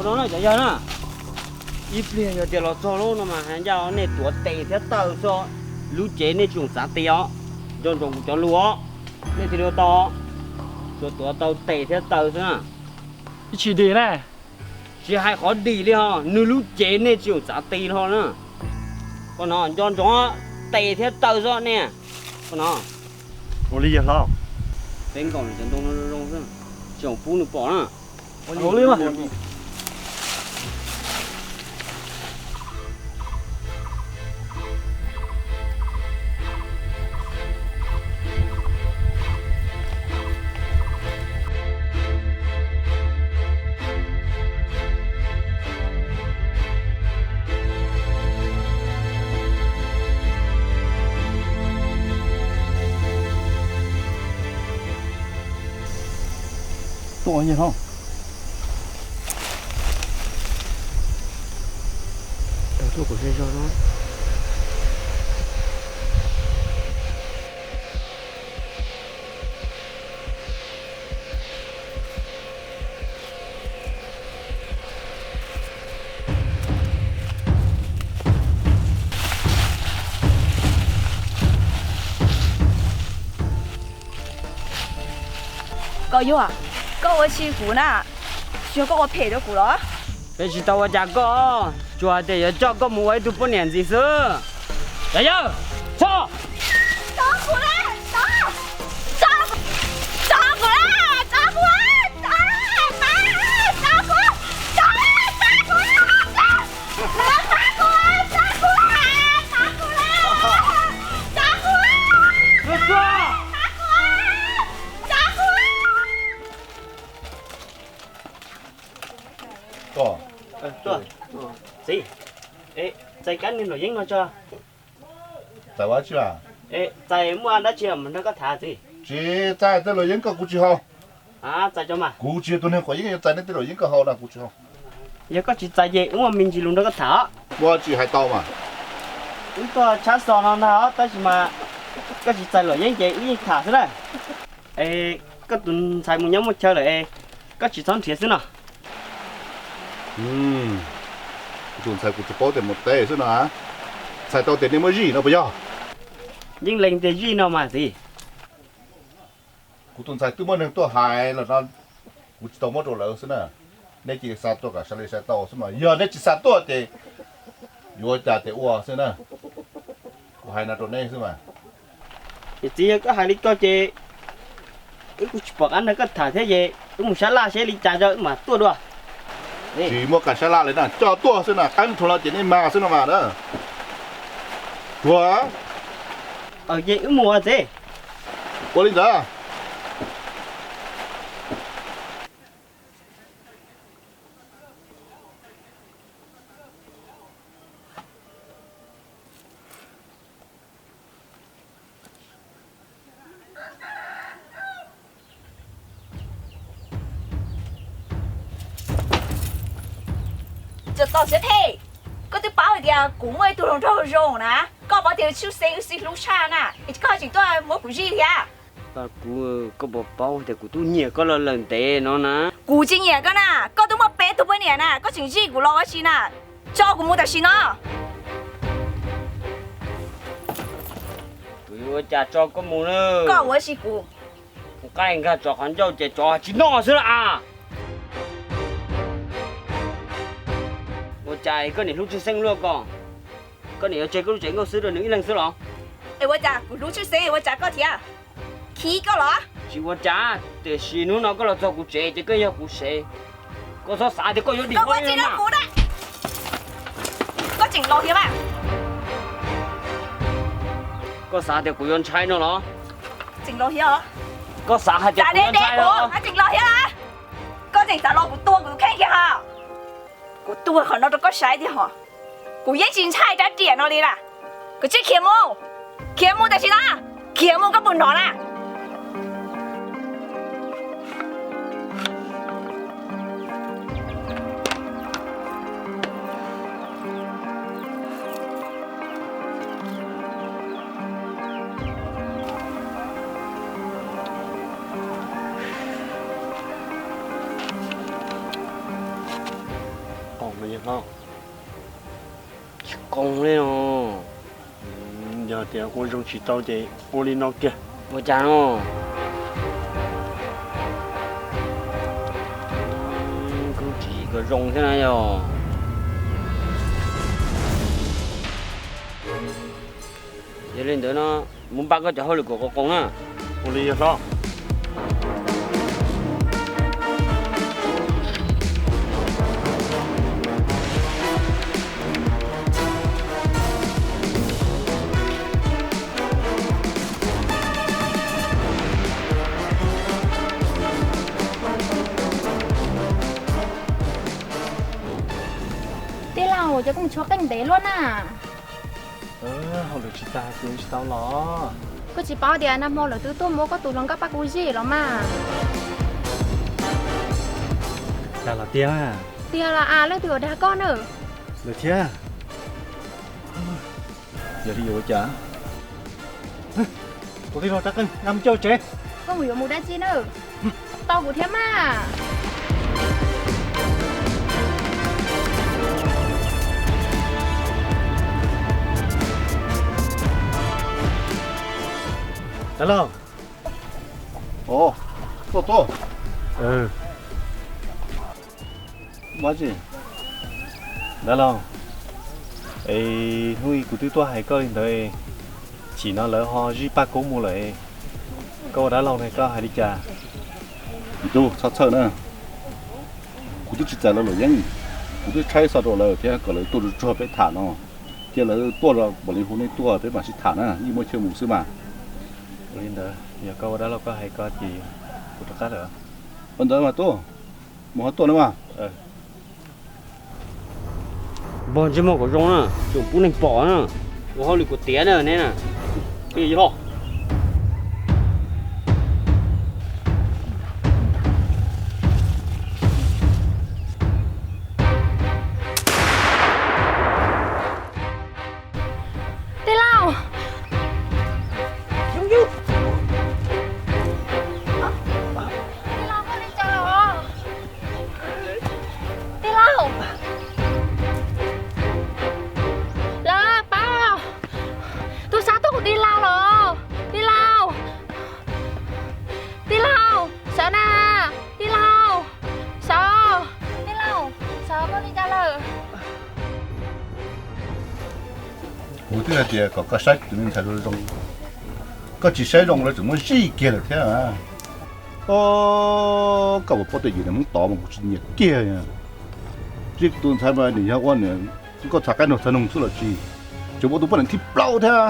No na cov yawg na, ib pliag yog tias los txog lub no mas hais ncaj nej tuav tes thiab taw xwb, lub cev nej tsis txhob txav ti os. Nco ntsoov kuv cov lus os, nej thiaj li ua tau. Tsuas tuav tau tes thiab taw xwb na. Ib tsis dim na. Tsis hais qhov dim li ho, nws lub cev nej tsis txhob txav ti li ho na. Koj no nco ntsoov tes thiab taw xwb nej. Koj no. Ua li yawg hlob. Peb nkaum cov ntoo no zoo zoo xwb, tsis txhob pub nws pom na. Tuaj ua nyias hlo. Tau tuaj kuv zej zog no. Koj yuav, koj ua si kuv na, yog koj ua phem rau kuv los? Peb tsis tau ua cas koj, tsuas hais tias yuav coj koj mus ua ib tug poj niam ntxiv xwb. Yog yawg, tso! Txiv, txais kab neeg luam yeeb no tso. Txais ua tsi? Txais muaj dab tsi mam nrog koj tham txiv. Tsis txais tej luam yeeb ko kuv tsis haus. Txais tso mas. Kuv tsis yog tus neeg quav yeeb, yuav txais nej tej luam yeeb ko haus na kuv tsis haus. Yog koj tsis txais ces wb muaj me ntsis lus nrog koj tham. Muaj tsis hais tau mas. Wb tuaj tshab xo no ntag tab sis mas koj tsis txais luam yeeb ces wb yeej tham xwb na. Es koj tus ntxhais mus nyob muaj chaw lawm es koj tsis txhob nrhiav xwb no. Kuv tus ntxhais kuv tsis paub tias mus teb xwb no. Txhais tau tias nej muab zij no puas yog? Yeej lees tias zij no mas txiv. Kuv tus ntxhais twb muaj neeg tuaj hais los no, kuv tsis tau muab rau lawv xwb na. Nej cia li xa tuaj kom sai li sai tau xwb mas, yog nej tsis xa tuaj ces yuav ua cas ces ua xwb na. Kuv hais no rau nej xwb mas. Ces txiv, yog koj hais li ko ces wb kuj tsis pom qab nrog koj tham thiab ces wb mus sab laj seb li cas tso wb mam tuaj dua. Tsis muaj kas sab laj li na, coj tuaj xwb na, qeeb rhuav no ces nej mag xwb no mas na. Rhuav. Ces wb mus txiv. Ua li ntawd. Txawm tau siab phem, koj twb paub hais tias kuv muaj ib tug hluas nraug zoo na, koj paub tias tshwj xeeb wb sib hlub tshaj na, es koj tseem tuaj muab kuv zij thiab. Kuv, koj puas paub tias kuv twb nyiam koj los lawm ntev no na. Kuv tsis nyiam koj na, koj twb muaj peb tug poj niam na, koj tseem zij kuv los ua si na, tso kuv mus tam sim no. Kuv yuav ua cas tso koj mus na? Koj ua si kuv. Kuv qaij nkag tsov qhov ncauj ces tsov tsis noj xwb las. Ua cas koj niam hlub tshwj xeeb luaj ko? Koj niam yuav tseg koj lub tsev nkauj xwb rau nws ib leeg xwb los? Es ua cas kuv hlub tshwj xeeb ua cas koj thiab? Khib koj los? Tsis ua cas, tiam sis hnub no koj los txog kuv tsev ces koj yog kuv sev. Koj txhob xav tias koj yuav dim koj ua tsis tau kuv na. Koj tseem laus thiab mas. Koj xav tias kuv yuav ntshai no los? Tseem laus thiab. Koj xav hais tias kuv yuav ntshai no los? Tseem laus thiab. Koj tseem xav los kuv tua kuv tus kheej kiag hos. Kuv tuag qhov no rau koj saib tiag hos. Kuv yeej tsis ntshai rab riam no li na. Koj cia li khiav mus, khiav mus tam sim no, khiav mus koj puas hnov na. Tsis zoo li no. Yog tias ua zoo tsis tau ces ua li no kiag. Ua cas no? Kuv tsis kom zoo thiab na yog. Yog li ntawd no, mus npaj koj cov hauj lwm kom qos qoos na. Ua li yog hlob. Tij laug, ces koj mus tshuab qeej ntev luaj na. Hauj lwm tsis tag, kuv tsis tau los. Koj tsis paub tias nag hmo lawv twb tuaj muab koj tus hluas nkauj pab kuv zij los mas. Dag los tiag. Tiag los as, leej twg ua dag koj na? Lawv thiab. Yog li yuav ua cas? Tus tij laug rov qeej, nqa mus coj tsev. Koj mus yuav mus dab tsi na? Tau kuv thiab mas. Dab laug. Tuaj tuaj. Ua tsi? Dab laug, es hnub i kuv twb tuaj hais koj li ntawd, chim no lawv ho zij paj koob mus lawm, koj ua dab laug ne koj hais li cas? Tub, txhob txhawj na, kuv twb tsis txais lawv luam yeeb, kuv twb tshaib xov rau lawv thiab kom lawv tuaj tsuag tsuag peb tham no. Cia lawv tuaj los mam li hu nej tuaj peb mam sib tham na, yeej muaj chaw mus xwb mas. Ua li ntawd yog koj ua dab laug koj hais ko ces kuv rov qab lawm. Ua ntawd mas tub, mus ho tuaj na mas. Npog ntsej muag kom zoo na, tseem pub neeg pom na. Ua hauj lwm kuv tiav na neb na. Tij laug. Tij laug, koj li cas los? Tij laug. Lawv pab, tus sab tuaj kuv tij laug los. Tij laug. Tij laug, sawv na. Tij laug, sawv. Tij laug, sawv, koj li cas lawm? Kuv twb hais tias kom koj saib kuv tus me ntxhais zoo zoo, koj tsis saib zoo lawv tseem muab zij kiag lawm thiab. Koj puas paub tej yim niag Hmoob tod mas kuv tsis nyiam kiag. Zij kuv tus ntxhais mas nws yog ua nkauj txhav qaib nraug txhav noog xwb los tsis, tseem ua tus poj niam thib plaub thiab.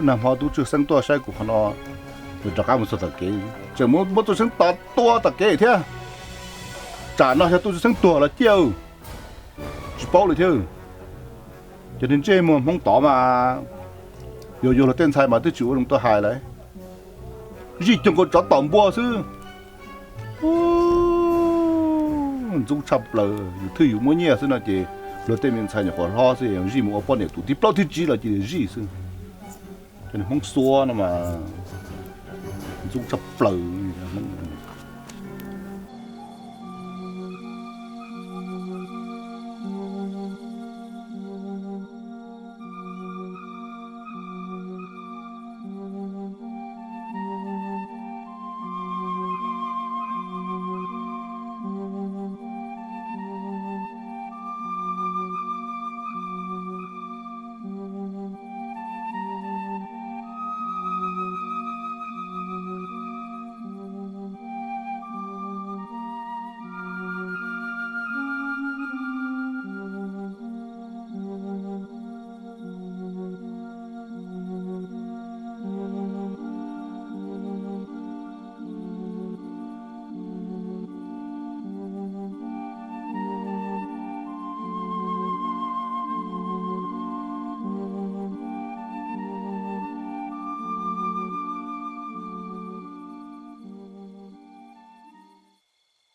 Nag hmo tub Tswv Xeeb tuaj saib kuv qhov no, nws rov qab mus txog tom kev, tseem muab tub Tswv Xeeb tom tua tom kev thiab. Tsam no yog tub Tswv Xeeb tuag los ciaj, tsis paub li thiab. Cov niag ntsej muag Hmoob tod mas, yuav yuav luag tej ntxhais mas twb tsis ua zoo tuaj hais lawm, zij cuag nkaus tsov tom npua xwb. Ntxub tshaj plaws, yus twb yus muaj nyiaj xwb no ces luag tej me ntxhais nyuam qhuav hlob xwb zij mus ua poj niam tus thib plaub thib tsib los cia li zij xwb. Cov niag Hmoob xuab no mas ntxub tshaj plaws Hmoob.